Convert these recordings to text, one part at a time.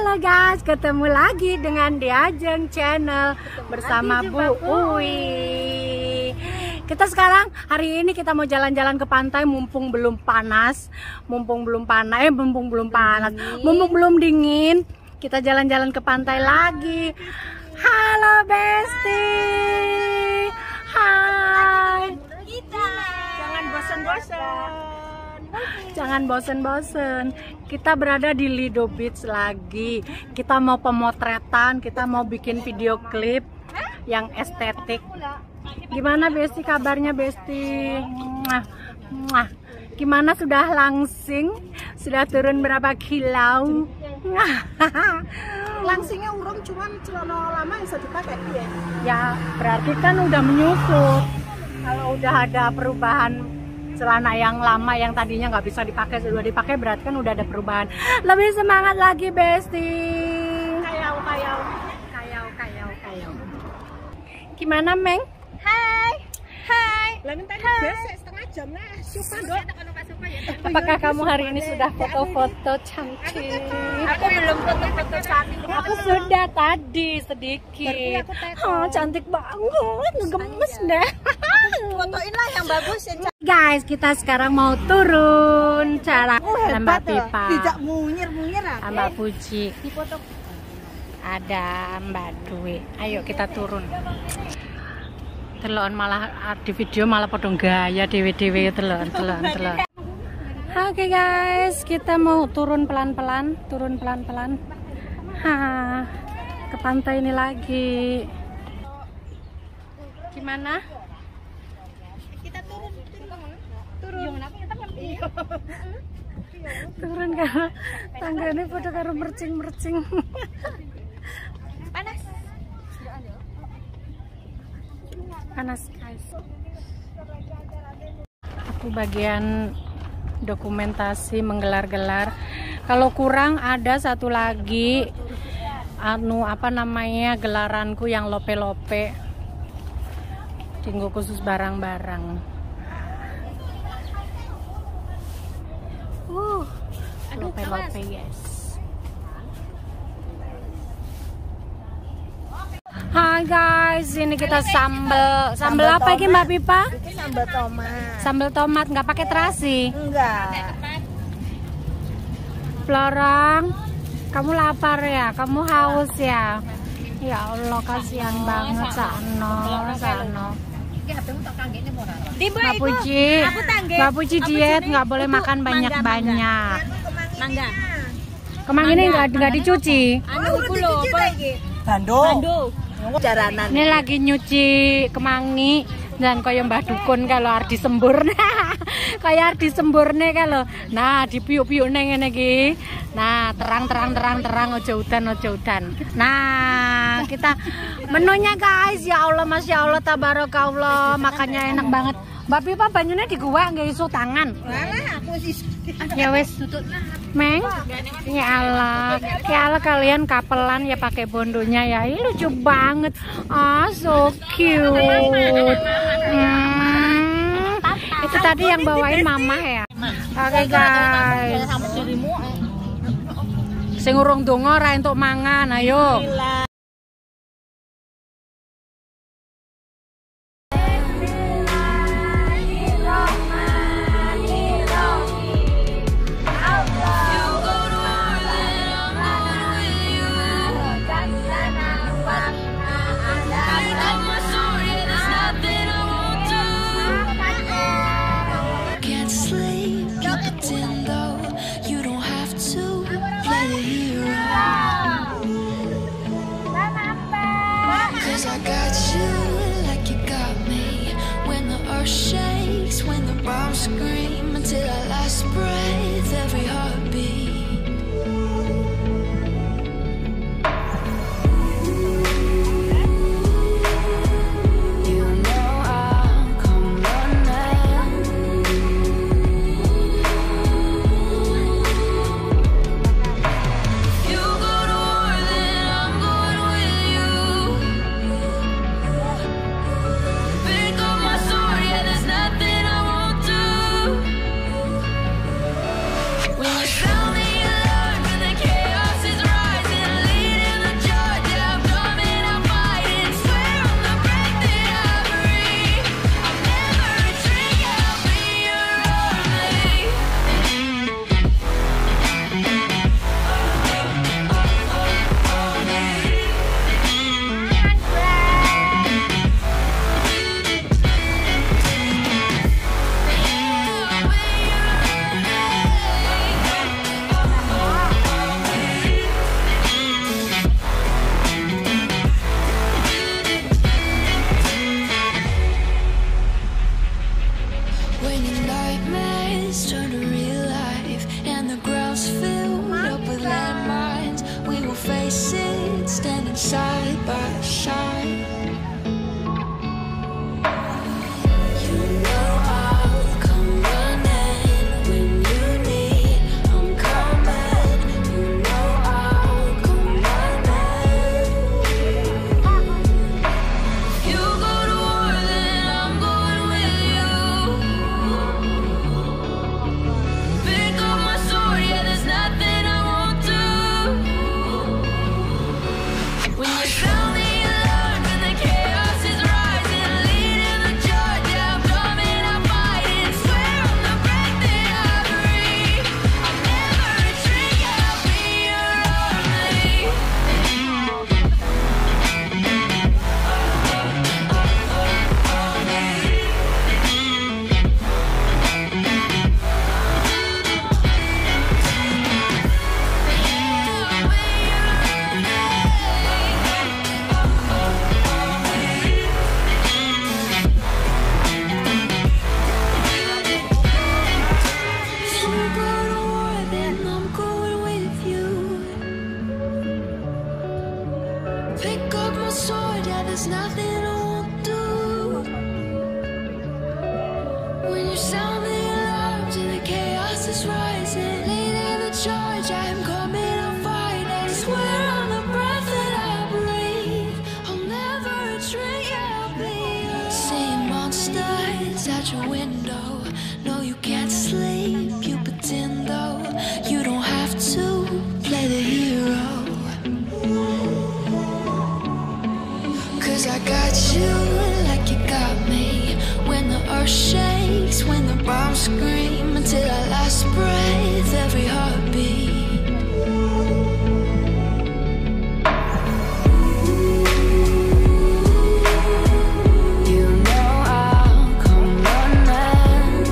Halo guys, ketemu lagi dengan Diajeng Channel bersama Bu Uwi. Kita sekarang hari ini kita mau jalan-jalan ke pantai mumpung belum panas, mumpung belum dingin. Kita jalan-jalan ke pantai lagi. Halo Besti. Hai. Kita jangan bosan-bosan. Jangan bosen-bosen. Kita berada di Lido Beach lagi. Kita mau pemotretan, kita mau bikin video klip yang estetik. Gimana Besti kabarnya Besti? Mwah, mwah. Gimana sudah langsing? Sudah turun berapa kilo? Langsingnya urung, cuman celana lama bisa dipakai ya. Ya, berarti kan udah menyusut. Kalau udah ada perubahan celana yang lama yang tadinya nggak bisa dipakai sudah dipakai, berarti kan udah ada perubahan. Lebih semangat lagi Besti. Kayau kayau kayau kayau kayau. Gimana Meng? Hai hai. Setengah jam lah. Apakah kamu hari ini sudah foto-foto cantik? Aku belum foto-foto cantik. Aku sudah tadi sedikit. Oh, cantik banget, ngegemes deh. Fotoin lah yang bagus yang cantik. Guys, kita sekarang mau turun cara Mbak Pipa. Tidak munyir-munyir. Mbak Puji. Ada Mbak Dwi. Ayo kita turun. Telon malah di video malah podong gaya dewe-dewe telon telon telon. Oke guys, kita mau turun pelan-pelan, turun pelan-pelan. Ha, ke pantai ini lagi. Gimana? Kita turun, turun. Turun kan? Tanggane padha karo mercing-mercing. Panas. Panas guys. Aku bagian dokumentasi menggelar-gelar. Kalau kurang ada satu lagi anu apa namanya gelaranku yang lope-lope. Tinggu khusus barang-barang. Lope-lope yes. Hai guys, ini kita sambel. Sambel apa ini Mbak Pipa? Ini sambel tomat. Sambel tomat, nggak pakai terasi? Enggak. Blorong, kamu lapar ya? Kamu haus ya? Ya Allah, kasihan banget Sano, Sano. Mbak Puji, Mbak Puji diet, nggak boleh makan banyak-banyak. Mangga. Kemangi ini nggak dicuci. Anu Bando. Jaranan. Ini lagi nyuci kemangi dan kaya Mbah Dukun kalau ardi sempurna. Kaya ardi sempurna kalau. Nah, dipiuk-piuk neng ngene iki. Nah, terang terang terang terang ojo udan ojo udan. Nah, kita menunya guys, ya Allah, Masya Allah, tabarakallah, makannya enak banget. Mbak Pipa banyunya di gua nggak iso tangan. Walah, aku sih. Ya wes, Meng. Ya Allah, ya Allah kalian kapelan ya pakai bondonya ya. Ini lucu banget. Ah, so cute. Itu tadi yang bawain mama ya. Oke guys. Sing urung donga ora entuk mangan, ayo. I got you like you got me. When the earth shakes, when the bombs scream, until our last breath, every heartbeat. You know I'll come running. If you go to war, then I'm going with you. Pick up my sword, yeah, there's nothing I won't do. standing side by side. You know I'll come running when you need. I'm coming. You know I'll come running. If you go to war, then I'm going with you. Pick up my sword, yeah, there's nothing I won't do. When you sound the alarm and the chaos is rising, leading the charge, yeah, I'm coming, I'm fighting. Swear on the breath that I breathe, I'll never retreat, yeah, I'll be your army. If you go to war, then I'm going with you. Pick up my sword, yeah, there's nothing I won't do. When you sound the alarms and the chaos is rising, leading the charge, I am coming, I'm fighting. Swear on the breath that I breathe, I'll never retreat, yeah, I'll be yours. Seeing monsters out your window. No, you can't sleep, you pretend though. You don't have to play the hero. 'Cause I got you like you got me. When the earth shakes, when the bombs scream, until our last breath, every heartbeat. You know I'll come running.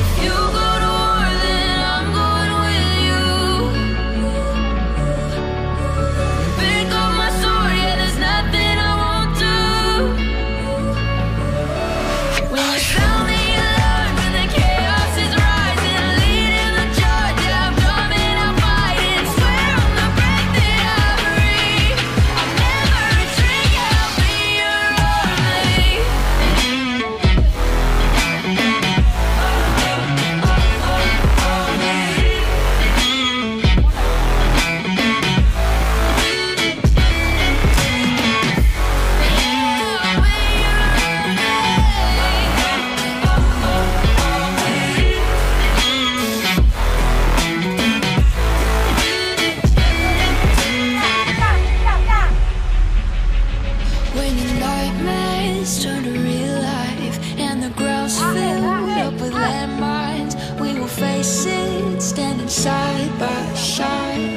If you go to war, then I'm going with you. Pick up my sword, yeah, there's nothing I won't do. When you sound the alarm and the chaos is rising, leading the charge, yeah, I'm coming, I'm fighting. Swear on the breath that I breathe, I'll never retreat, yeah, I'll be your army. When your nightmares turn to real life and the ground's filled up with landmines, we will face it, standing side by side.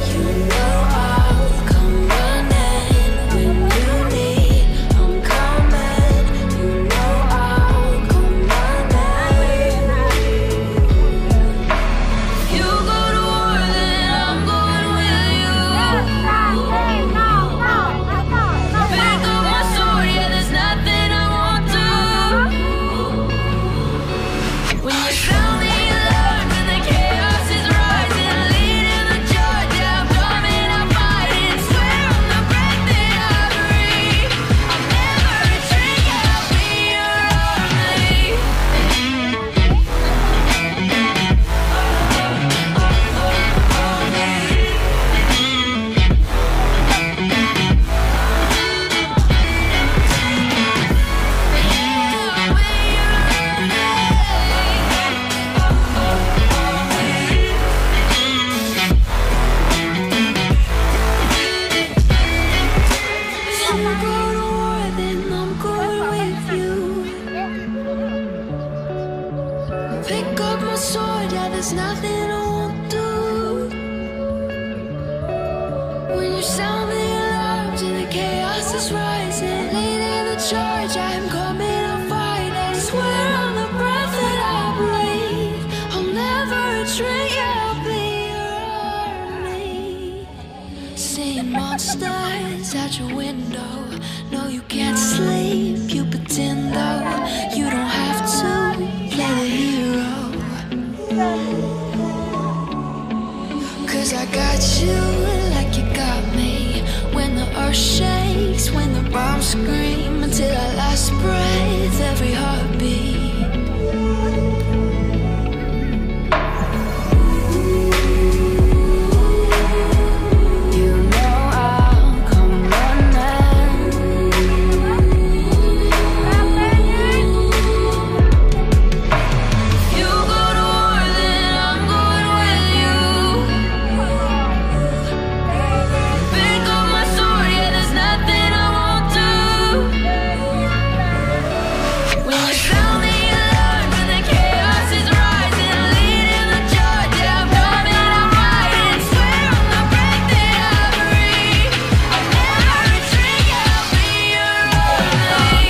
You know I'll come running when you need. I'm coming. You know I'll come running. If you go to war, then I'm going with you. Pick up my sword, yeah, there's nothing I won't do. When you sound the alarm and the chaos is rising, leading the charge, yeah, I'm coming, I'm fighting. Swear on the breath that I breathe, I'll never retreat, yeah, I'll be your army. If you go to war, then I'm going with you. Pick up my sword, yeah, there's nothing I won't do. When you sound the alarms and the chaos is rising, leading the charge, I am coming, I'm fighting. Swear on the breath that I breathe, I'll never retreat, yeah, I'll be your army. Seeing monsters out your window. No, you can't sleep, you pretend though. You don't have to play the bombs scream until our last breath, every heartbeat. You know I'll come running. If you go to war, then I'm going with you. Pick up my sword, yeah, there's nothing I won't do. When you sound the alarm and the chaos is rising, leading the charge, yeah, I'm coming, I'm fighting. Swear on the breath that I breathe, I'll never retreat, yeah, I'll be your army.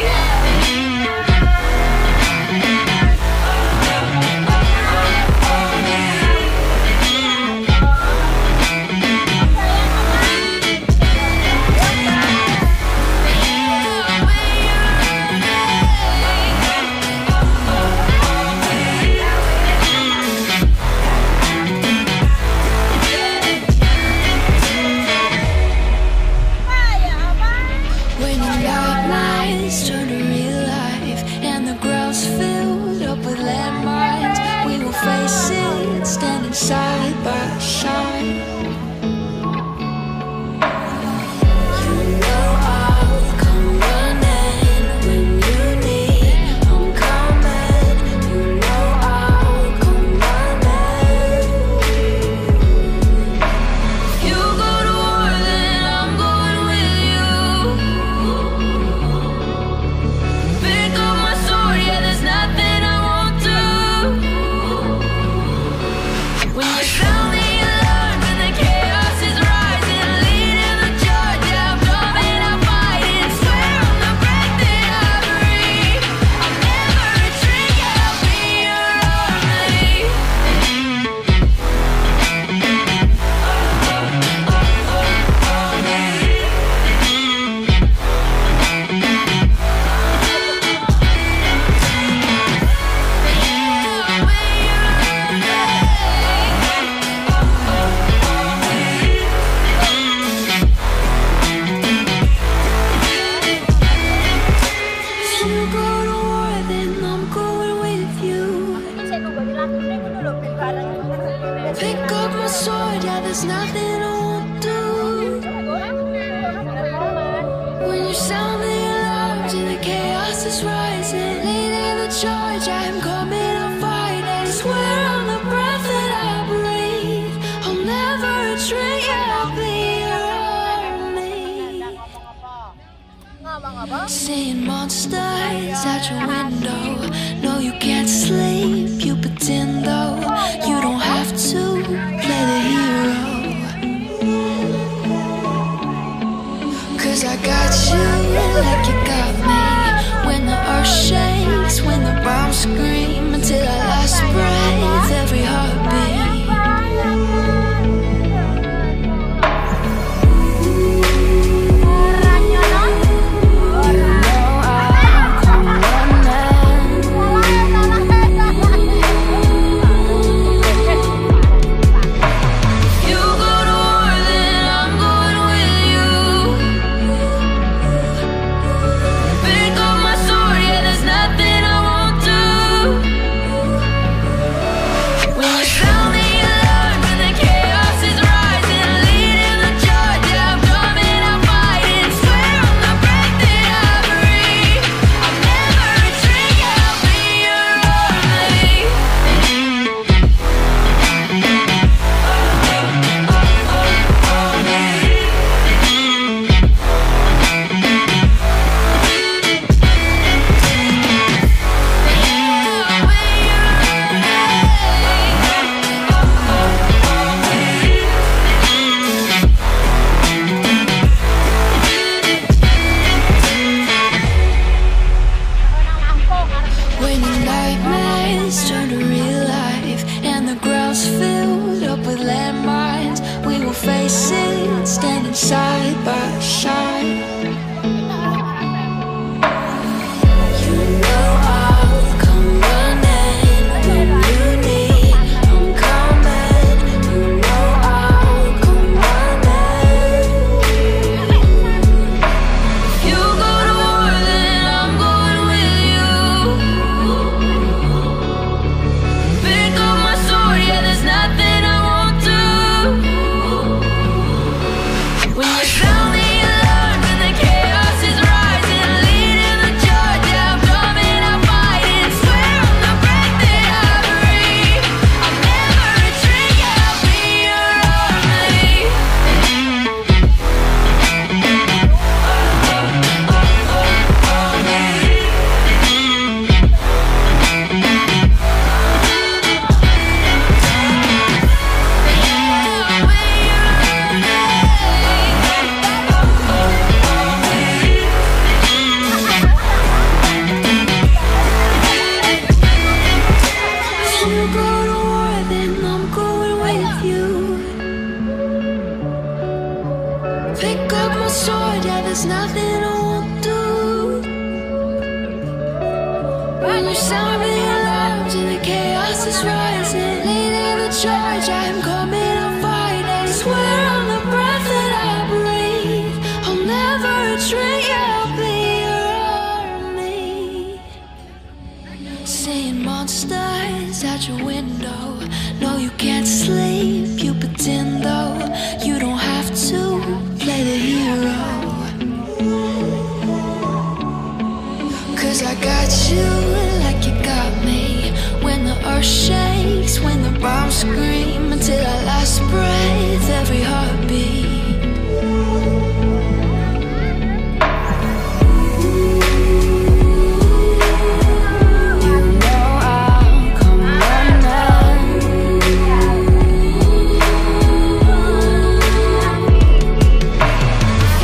When your nightmares turn to real life and the ground's filled up with landmines, we will face it standing side by side. You know I'll come running when you need. I'm coming. You know I'll come running. If you go to war, then I'm going with you. Pick up my sword, yeah, there's nothing I won't do. When you sound the alarm and the chaos is rising, leading the charge, yeah, I'm coming, I'm fighting. Swear on the breath that I breathe, I'll never retreat, yeah, I'll be your army. If you go to war, then I'm going with you. Pick up my sword, yeah, there's nothing I won't do. When you sound the alarms and the chaos is rising, leading the charge, I'm coming, I'm fighting. Swear on the breath that I breathe, I'll never retreat, yeah, I'll be your army. Seeing monsters out your window. No, you can't sleep, you pretend though. You don't have to play the hero. 'Cause I got you like you got me. When the earth shakes, when the bombs scream, until our last breath, every heartbeat. You know I'll come running. If you go to war, then I'm going with you. Pick up my sword, yeah, there's nothing I won't do. When you sound the alarm and the chaos is rising, leading the charge, yeah, I'm coming, I'm fighting. Swear on the breath that I breathe, I'll never retreat, yeah, I'll be your army. When your nightmares turn to real life and the ground's filled up with landmines, we will face it standing side by side. You know I'll come running when you need. I'm coming. You know I'll come running. If you sound the alarms and the chaos is rising, leading the charge, I'm coming, I'm fighting. Swear on the breath that I breathe, I'll never retreat, yeah, I'll be your army. Seeing monsters out your window. No, you can't sleep, you pretend though. You don't have to play the hero, 'cause I got you like you got me. When the earth shakes, when the bombs scream, until our last breath, every heartbeat. You know I'll come running.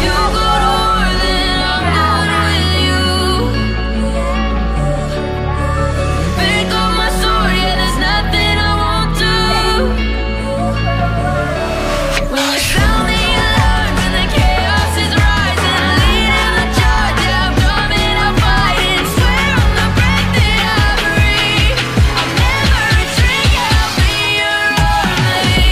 You go to war, then I'm going with you. Pick up my sword, yeah, there's nothing I won't do. When you sound the alarm and the chaos is rising, leading the charge, yeah, I'm coming, I'm fighting. Swear on the breath that I breathe, I'll never retreat, yeah, I'll be your army.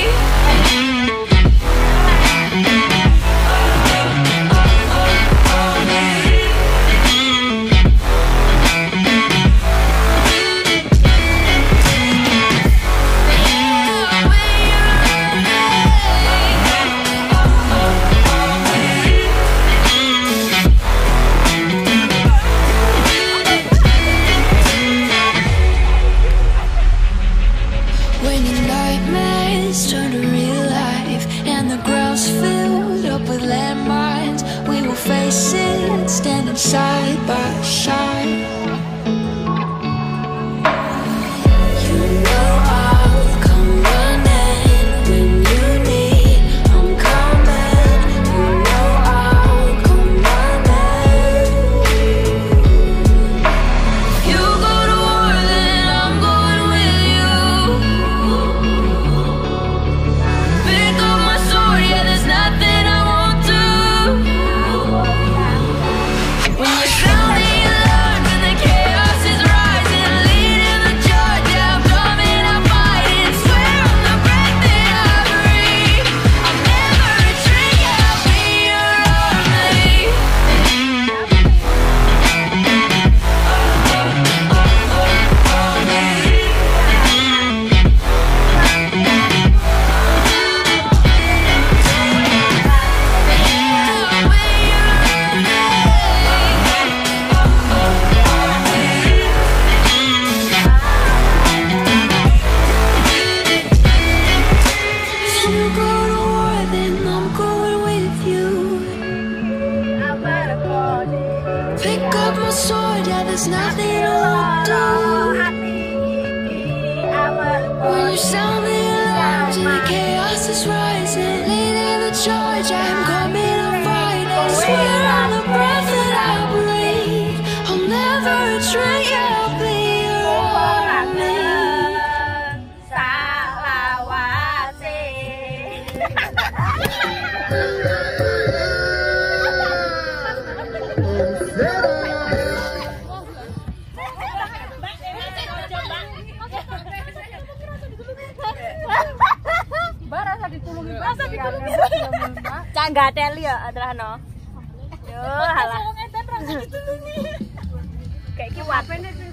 When your nightmares turn to real life and the ground's filled up with landmines, we will face it, standing side by side. You know I'll come running when you need. I'm coming. You know I'll come running. You go to war, then I'm going with you. Pick up my sword, yeah, there's nothing I won't do. When you sound the alarm and the chaos is rising, leading the charge, yeah, I'm coming, I'm fighting. Swear on the breath that I breathe, I'll never retreat, yeah, I'll be your army. If you go to war, then I'm going with you. Pick up my sword, yeah, there's nothing I won't do. When you sound the alarms and the chaos is rising, leading the charge, I'm coming, I'm fighting. Swear on the breath that I breathe, I'll never retreat, yeah, I'll be your army. Salawase. Mbak rasa ditulungi, Mbak. Cak gateli ya Adrano. Yo halah. Kayak iki wae.